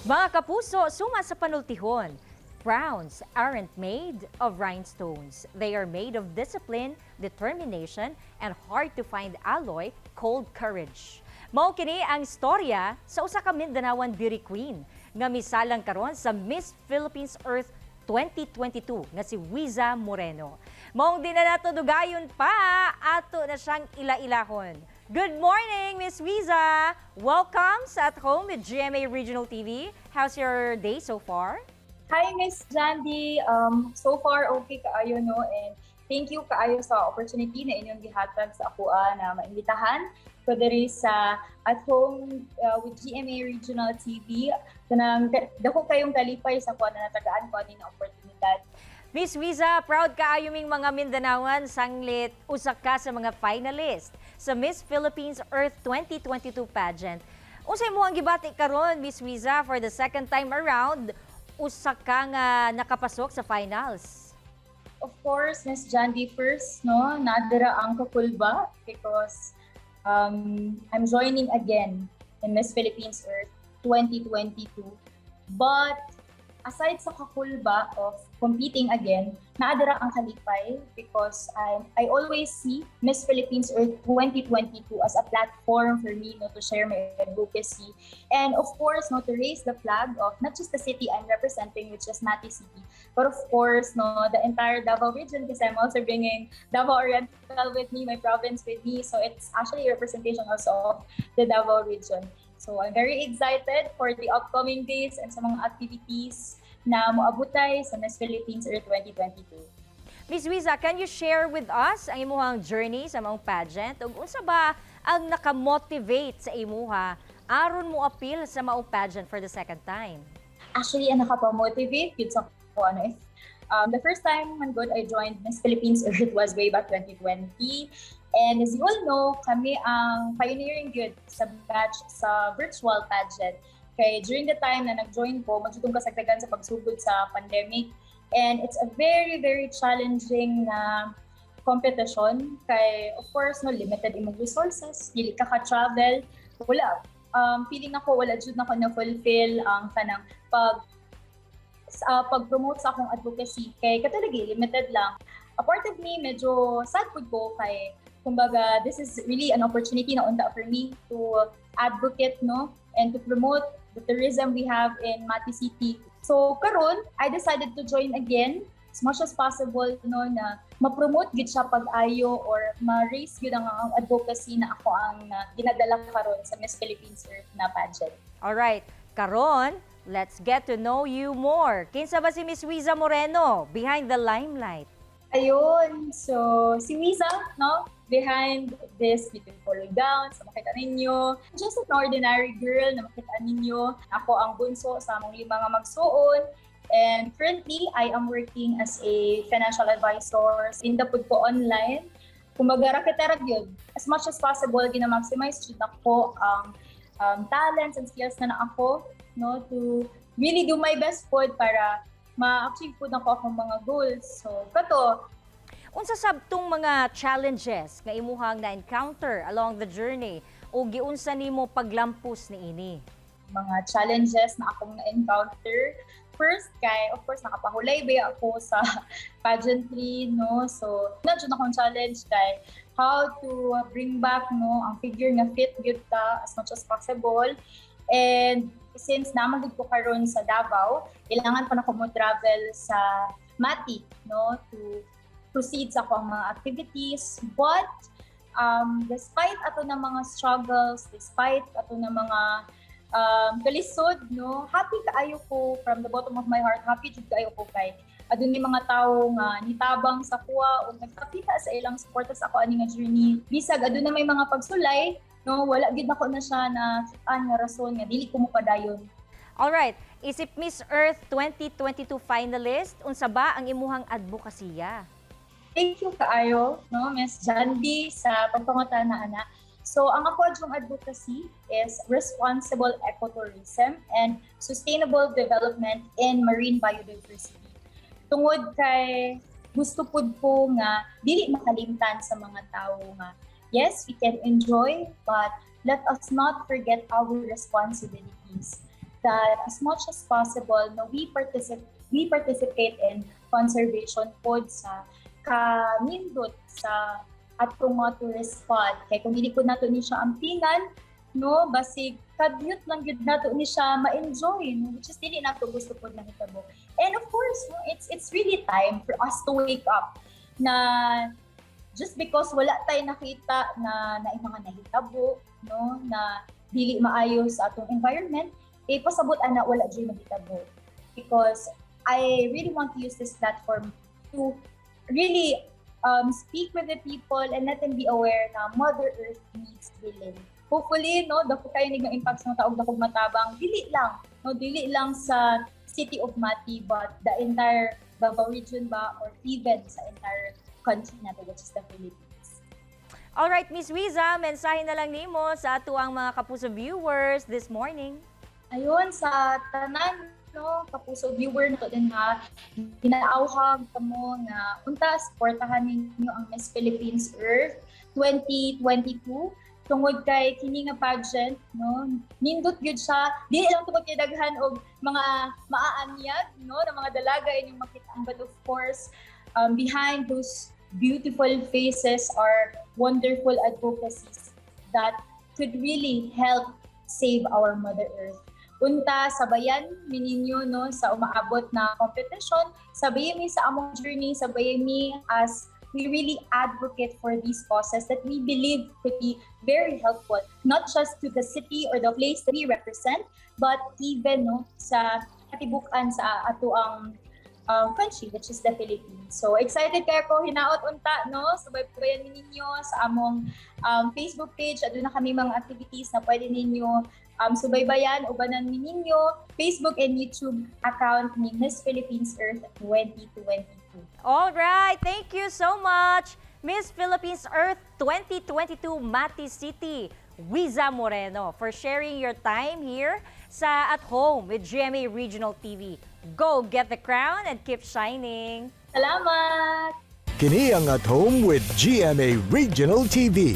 Mga kapuso, suma sa panultihon, crowns aren't made of rhinestones. They are made of discipline, determination, and hard-to-find alloy called courage. Mao kini ang storya sa usa ka Mindanaoan beauty queen nga misalang karon sa Miss Philippines Earth 2022 nga si Wiza Moreno. Maong di na nato dugayon pa, ato na siyang ila-ilahon. Good morning, Miss Wiza! Welcome sa At Home with GMA Regional TV. How's your day so far? Hi, Miss Jandy. So far, okay kaayo, no? And thank you kaayo sa opportunity na inyong gihatag sa akoa na maimbitahan ko diri sa At Home with GMA Regional TV. Kanang dako kayong kalipay sa akoa na natagaan ko ani nga oportunidad. Miss Wiza, proud kaayo ming mga Mindanaoan sanglit usa ka sa mga finalist sa Miss Philippines Earth 2022 pageant. Unsay imong gibati karon, Miss Wiza, for the second time around, usa ka nga nakapasok sa finals? Of course, Miss Jandy, first, no, naa dira ang kakulba because I'm joining again in Miss Philippines Earth 2022. But aside sa kakulba of competing again, naa dira ang kalipay because I always see Miss Philippines Earth 2022 as a platform for me, no, to share my advocacy and, of course, no, to raise the flag of not just the city I'm representing, which is Mati City, but of course, no, the entire Davao region because I'm also bringing Davao Oriental with me, my province with me. So it's actually a representation also of the Davao region. So I'm very excited for the upcoming days and sa mga activities na moabutay sa Miss Philippines Earth 2022. Miss Wiza, can you share with us ang imuhang journey sa maong pageant ug unsa ba ang nakamotivate sa imuha aron mo apil sa maong pageant for the second time? Actually, ang nakapa-motivate yun sa ko, ano, if the first time man gud I joined Miss Philippines Earth was way back 2020. And as you all know, kami ang pioneering gud sa batch sa virtual pageant. Kay during the time na nag-join ko, magtutong kasagdagan sa pagsugod sa pandemic. And it's a very, very challenging na competition. Kay, of course, no, limited imong resources, dili ka ka-travel, wala. Feeling ako, wala jud nako na-fulfill ang kanang pag-promote sa akong advocacy kay kato lagi, limited lang. A part of me, medyo sad pud ko kay kumbaga this is really an opportunity na unta for me to advocate, no, and to promote the tourism we have in Mati City. So karon I decided to join again as much as possible, no, na ma-promote gid siya pag-ayo or ma-raise gyud ang advocacy na ako ang ginadala karon sa Miss Philippines Earth na pageant. Alright, karon, let's get to know you more. Kinsa ba si Miss Wiza Moreno behind the limelight? Ayun, so si Wiza, no? Behind this beautiful gown, sa makita ninyo. Just an ordinary girl na makita ninyo. Ako ang bunso sa among lima nga magsuon. And currently, I am working as a financial advisor. Tinda pud ko online. Kumbaga, raketera gyud. As much as possible, gina-maximize jud nako ang talents and skills na ako, no, to really do my best pod para ma-achieve pud nako akong mga goals. So, kato. Unsa sabtong mga challenges nga imuhang na-encounter along the journey o giunsa nimo paglampos niini? Mga challenges na akong na-encounter. First, kay, of course, nakapahulay ba ako sa pageantry, no? So, na jud akong challenge kay how to bring back, no, ang figure nga fit gyud ta as much as possible. And since naa man gud ko karon sa Davao, kailangan pa nako mo travel sa Mati, no, to proceed sa akong mga activities. But despite ato na mga struggles, despite ato na mga kalisod, no, happy kaayo ko from the bottom of my heart, happy jud kaayo ko kay adunay mga tawo nga nitabang sa akoa ug nagpakita sa ilang suporta sa ako ani nga journey. Bisag aduna may mga pagsulay, no, wala gid nako na siya na kitaan nga rason nga dili ko mopadayon. Alright, isip Miss Earth 2022 finalist, unsa ba ang imuhang advokasya? Thank you kaayo, no, Miss Jandy, sa pagpangutana ana. So, ang ako yung advocacy is responsible ecotourism and sustainable development in marine biodiversity. Tungod kay gusto pud ko nga dili makalimtan sa mga tao nga yes, we can enjoy, but let us not forget our responsibilities. that as much as possible, no, we participate in conservation pod sa kanindot sa atong mga tourist spot, kay kung dili pud nato ni siya ampingan, no, basig kadiyot lang gyud nato ni siya ma-enjoy, no, which is dili nato gusto pod mahitabo. And of course, no, it's really time for us to wake up na just because wala tayo nakita na mga nahitabo, no, na dili maayo sa atong environment, eh pasabot ana wala jud mahitabo, because I really want to use this platform to really speak with the people and let them be aware na Mother Earth needs healing. Hopefully, no, dako kayo nga impact sa mga taog, dakong matabang, dili lang, no, dili lang sa city of Mati, but the entire Davao region ba, or even sa entire country nato, which is the Philippines. Alright, Miss Wiza, mensahe na lang nimo sa atuang mga Kapuso viewers this morning. Ayun, sa tanan, no, Kapuso viewer nato din ha, ginaawhag kamo nga unta suportahan ninyo ang Miss Philippines Earth 2022 tungod kay kini nga pageant, no, nindot gyud siya, dili lang tungod kay daghan og mga maaanyag, no, ng mga dalaga inyong makita, but of course, behind those beautiful faces are wonderful advocacies that could really help save our Mother Earth. Unta sabayan mi ninyo, no, sa umaabot na competition, sabayan mi sa among journey, sabayan mi as we really advocate for these causes that we believe could be very helpful, not just to the city or the place that we represent, but even, no, sa katibukan sa atoang country, which is the Philippines. So excited kayo ko, hinaot unta, no? Subaybayan ninyo sa among Facebook page. Aduna kami mga activities na pwede ninyo subaybayan, ubanan ninyo Facebook and YouTube account ni Miss Philippines Earth 2022. All right, thank you so much, Miss Philippines Earth 2022 Mati City, Wiza Moreno, for sharing your time here sa At Home with GMA Regional TV. Go get the crown and keep shining. Salamat! Kini ang At Home with GMA Regional TV.